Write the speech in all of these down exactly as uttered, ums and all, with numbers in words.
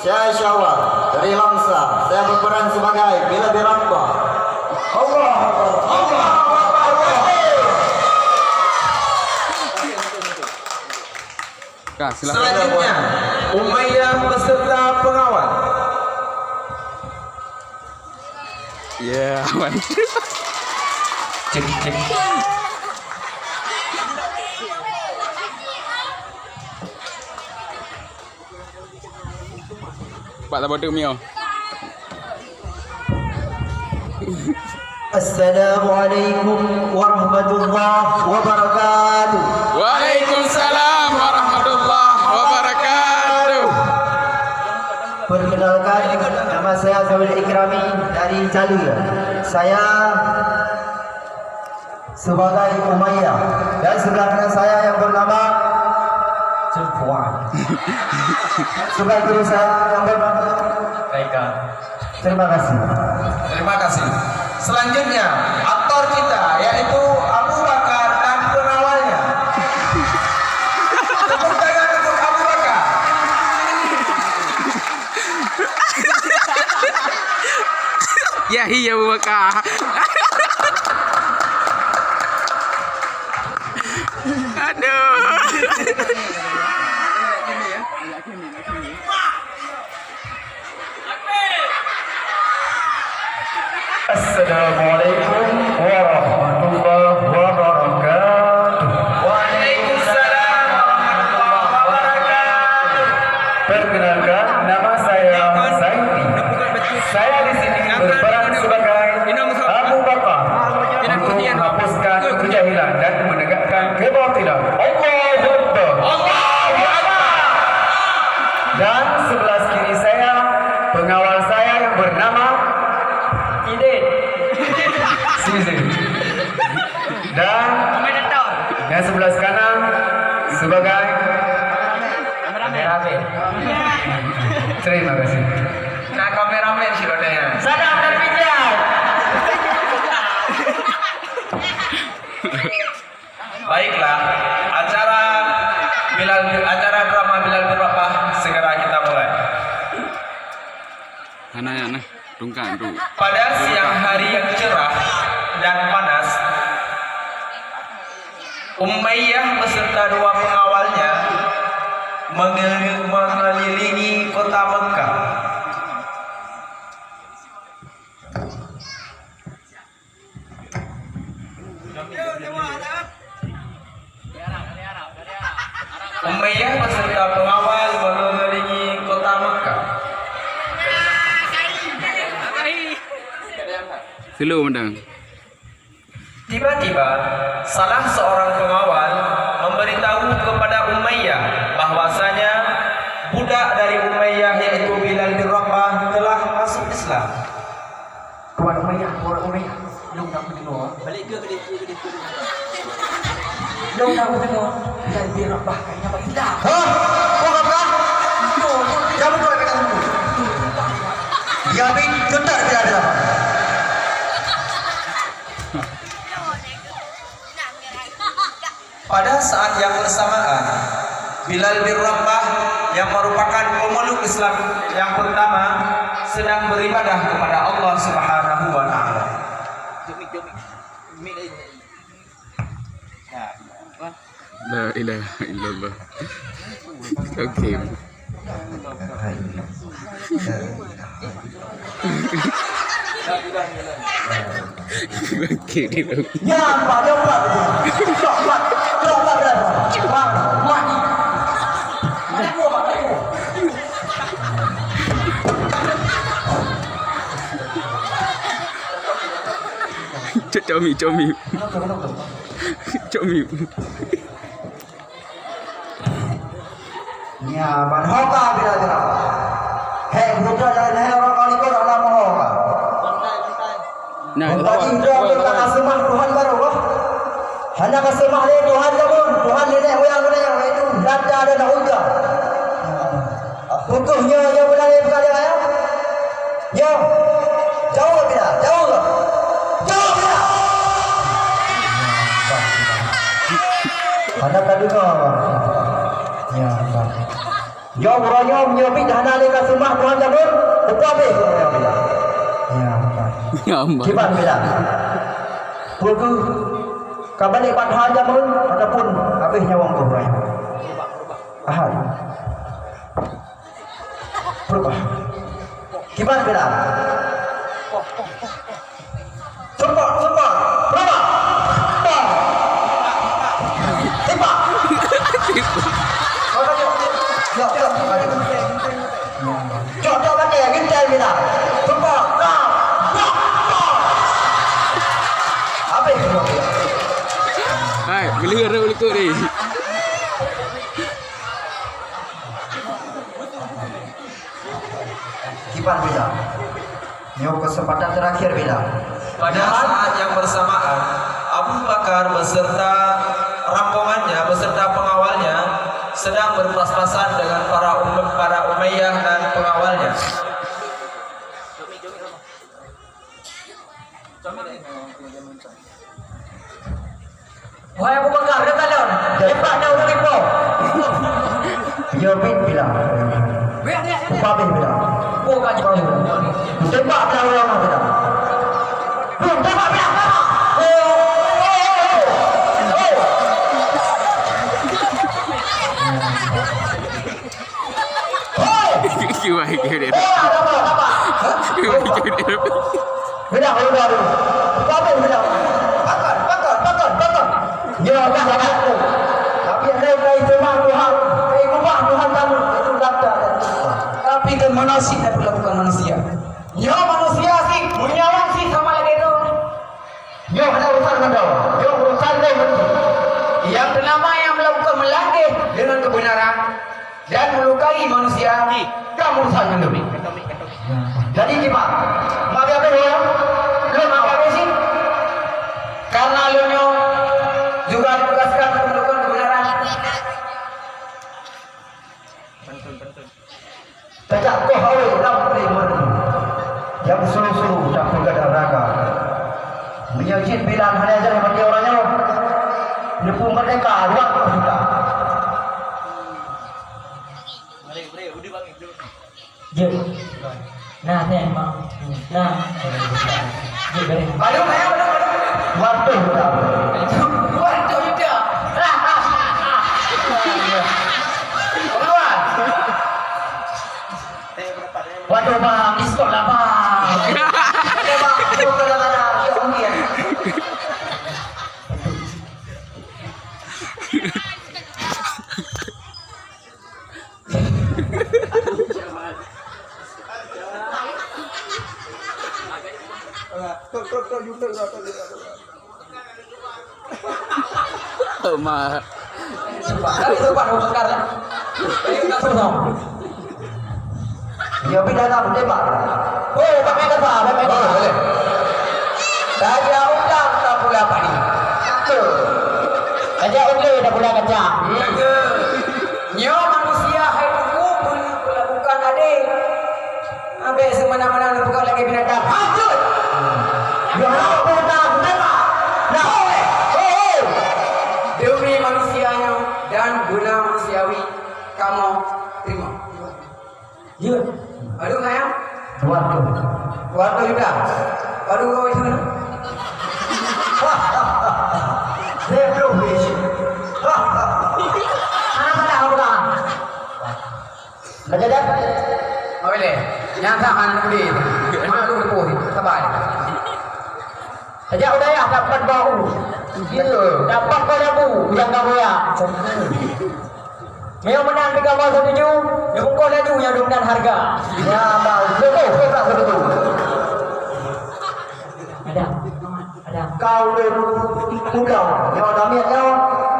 Syawal dari Langsa, saya berperan sebagai Bilal bin Rabah. Allahu Akbar. Allahu Akbar. Kak, silakan. Selanjutnya, Umayyah beserta pengawal. Ya, aman. Cek, cek. Pak Tabatuk Mio. Assalamualaikum warahmatullahi wabarakatuh. Waalaikumsalam warahmatullahi wabarakatuh. Perkenalkan, nama saya Zawil Ikrami dari Chaleur. Saya sebagai Umayyah, dan sebelah kanan saya yang bernama Cempuan. Sebagai guru saya yang bernama Kaika. Terima kasih. Terima kasih. Selanjutnya, aktor kita, yaitu Abu Bakar dan pengawalnya. Tepuk tangan untuk Abu Bakar. Ya, iya, Abu Bakar. Aduh. Assalamualaikum warahmatullahi wabarakatuh. Waalaikumsalam warahmatullahi wabarakatuh. Perkenalkan, nama saya Zaidi. Saya di sini berperan sebagai Abu Bakar untuk menghapuskan kejahilan dan menegakkan kebatilan. Allahu Akbar. Allahu Akbar. Dan sebelah kiri saya, pengawal saya yang bernama Idin. Sizin. Dan yang sebelah kanan sebagai kameramen. Terima kasih. Nah, kameramen si Lodaya. Sadar dan bijak. Baiklah, acara Bilal, acara drama Bilal bin Rabah segera kita mulai. Hana, hana. Tungkang tu. Pada siang hari yang cerah dan panas, Umayyah beserta dua pengawalnya menge-, mengelilingi kota Mekah. Umayyah beserta pengawal mengelilingi kota Mekah. Slow mantong. Tiba-tiba, salah seorang pengawal memberitahu kepada Umayyah bahwasanya budak dari Umayyah, yaitu Bilal bin Rabah, telah masuk Islam. Tuan Umayyah, Tuan Umayyah, lôn na peudeungoe. Balik ke, ke, ke, ke, ke. Lôn na peudeungoe, Bilal bin Rabah kayaknya bak Islam. Hah? Kau kata? Lôn, lôn. Jangan buka kata dulu. Dia bin, cetak dia, dia. Pada saat yang bersamaan, Bilal bin Rabah yang merupakan pemeluk Islam yang pertama sedang beribadah kepada Allah Subhanahu wa Ta'ala. La ilaha illallah. Oke. Bangke dia tu. Nyan, Pak, dia, Pak. Cok, Pak. Cok, Pak, dia, Pak. Pak, Pak. Cok, cok mi, cok mi. Cok mi. Nyan, ban ho ka bila-bila. Hek, buta jalan hek orang kali kau dalam ho ka. Nah, tadi udah kita ka seumah Tuhan baru, wah. Hana ka seumah lé Tuhan ka pun. Tuhan nenek moyang geutanyoe, yaitu Lata dan Uzza. Pukul nyoe, nyoe beuna lé buka dia, ya? Nyoe. Jauh bila, jauh. Jauh bila. Hana ka deungoe, Bang. Ya, Bang. Nyoe uroe nyoe, meunyoe pih hana lé ka seumah, Kiban Bilal. Peue kheueh, ka balek bak that jameun ataupun habéh nyawöng keuh uroe nyoe? Ahai. Peurubah. Kiban Bilal. Sumpah, sumpah. Peurubah. Bah. Timbak. Jok, jok, jok. Jok, jok, jok, jok, jok. Sumpah. Bah. Bah. Bah. Habéh. Hai, meuligoe, meuligoe ni. Kiban Bilal. Nyoe kesempatan terakhir Bilal. Pada saat yang bersamaan, Abu Bakar beserta rombongannya, beserta pengawalnya sedang berpas-pasan dengan para Umay-, para Umayyah dan pengawalnya. Wahai Abu Bakar, neukalon, tembak na ureueng ipo. Nyoe bit Bilal. Upah bit Bilal. Oh, ka jipayuh. Tembak Bilal, ureueng Bilal. Tembak Bilal, tembak. Oh, oh, oh, oh, oh. Kiban, kiban. Bedah, bedah, bedah. Bedah, bedah. Pakon, pakon, pakon, pakon. Ya, dah, dah, dah. Tapi ada yang kai seumah Tuhan, kai ubah Tuhan kamu, itu gata dan Tuhan. Tapi kan manusia tidak perlakukan manusia. Nyoe manusia sih, meunyoe awak sih sama lagèe tu. Nyoe hana urusan ngon droe, nyoe urusan lé manusia. Yang pertama yang melakukan melangkah dengan kebenaran dan melukai manusia, kamu urusan ngon droe. Jadi kiban, mabe-mabe lôn, lôn mabe-mabe sih. Karena lôn nyoe juga ditugaskan untuk melakukan kebenaran. Tajak koh awé lam pré meureudu, nyang sulu-sulu tapeugah raga. Meunyoe cit Bilal hana jeuet mati uroe nyoe, neupeu meurdeka dua ploh juta. Jeuet. Nah, teuh, Bang. Nah. Jeuet, bareng. Aduh, ayo, aduh, aduh. Waduh, udah. Waduh, udah. Keluar. Waduh, Bang, diskon lah, Bang. Waduh, Bang, diskon lah, Bang. Ya, Umi, ya. Oh, ma. Ya, pih dah tak boleh, Pak. Oh, pakai kata, pakai kata. Oh, boleh. Tajak udang tak pula padi. Betul. Tajak udang tak pula kacang. Betul. Nyoe manusia hai tuku pun melakukan adil. Ambek semena-mena neupeugah lagèe binatang. Hanjeuet. Ya Allah, binatang, binatang. Nah, hoi, hoi, hoi. Demi manusia nyoe dan guna manusiawi, kamoe terima. Jeuet. Aduh, sayang. Dua ratus. Dua ratus juta. Baru kau itu. Dia belum habis. Mana pada kau pegang? Raja dah. Oh, boleh. Nyata anak gede. Mana lu debu? Sabar. Raja udah ya, dapat bau. Gitu. Dapat kau lampu, yang kau ya. Meunyoe meunan tiga boh setuju, neubungkôh laju nyang dum nan hareuga. Ya, bang, beutôi, beutôi, beutôi. Ada, ada. Kau ulôn udong, nyoe damiet nyoe,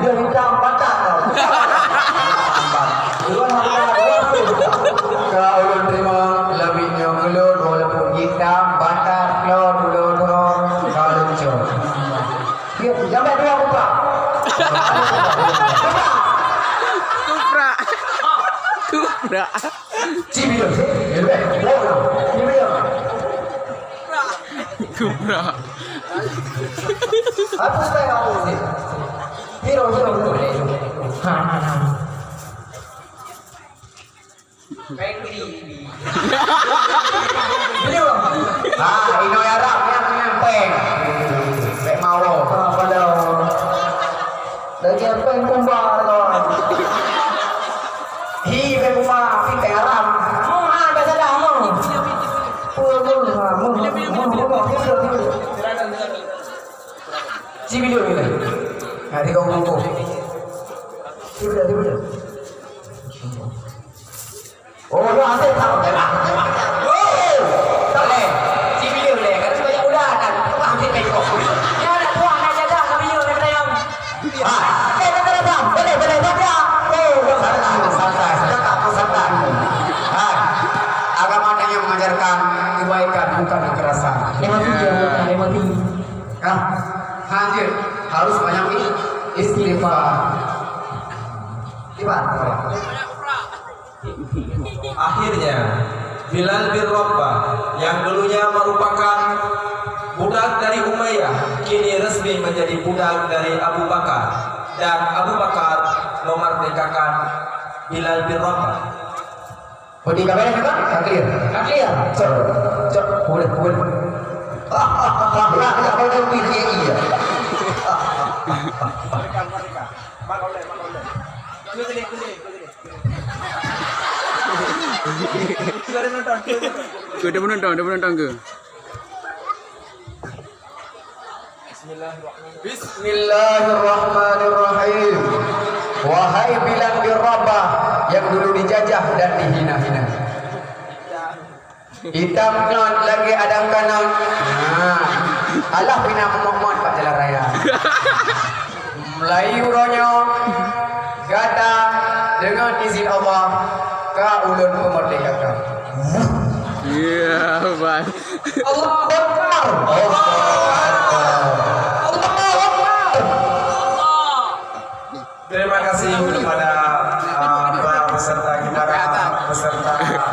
lheueh hitam batat nyoe. Ulôn hareuga dua puluh. Ka ulôn teurimong, leubeh nyoe keu lôn, walaupun hitam, batat, klon, ulôn, ka ulôn cok. Dia, dia ambil dua kuprak. Kuprak. Kuprak. Cik Bidon. Dia lebih. Dia lebih. Dia lebih. Kuprak. Apa saya nak tahu ni? Hero, hero, hero. Ha, ha, ha. Kain beli. Beli, Bang. Ah, inoe Arab, ya. Cibileue ni. Ha, tiga puluh. Cibileue, cibileue. Oh, lu asyik tak? Tembak, tembak. Oh, tak boleh. Cibileue boleh. Kan banyak ular kan. Tembak hampir pengkok. Dia nak buang, nak jaga, nak bileue, nak kena yang. Ha, eh, kata datang. Boleh, boleh, boleh. Oh, santai, santai. Santai, santai. Ha, agama hanya mengajarkan kebaikan, bukan kekerasan. Emosi dia, emosi. Ha, ha, dia harus banyak i-, istighfar. Istighfar. Akhirnya, Bilal bin Rabah yang dulunya merupakan budak dari Umayyah, kini resmi menjadi budak dari Abu Bakar. Dan Abu Bakar memerdekakan Bilal bin Rabah. Berarti ka beres kan? Ka clear. Ka clear. Cok. Cok. Boleh, boleh. Ya, ya, boleh, boleh, ya, iya. Ke, dia penonton, dia penonton ke? Bismillahirrahmanirrahim. Wahai Bilal bin Rabah yang dulu dijajah dan dihina-hina. Hitam knot lagèe adang kanot. Nah, alah pina meumot-mot bak jalan raya. Mulai uroe nyoe, gata deungon izin Allah ka ulôn peumerdekakan. Ya, Bang. Allahu Akbar. Allahu Akbar.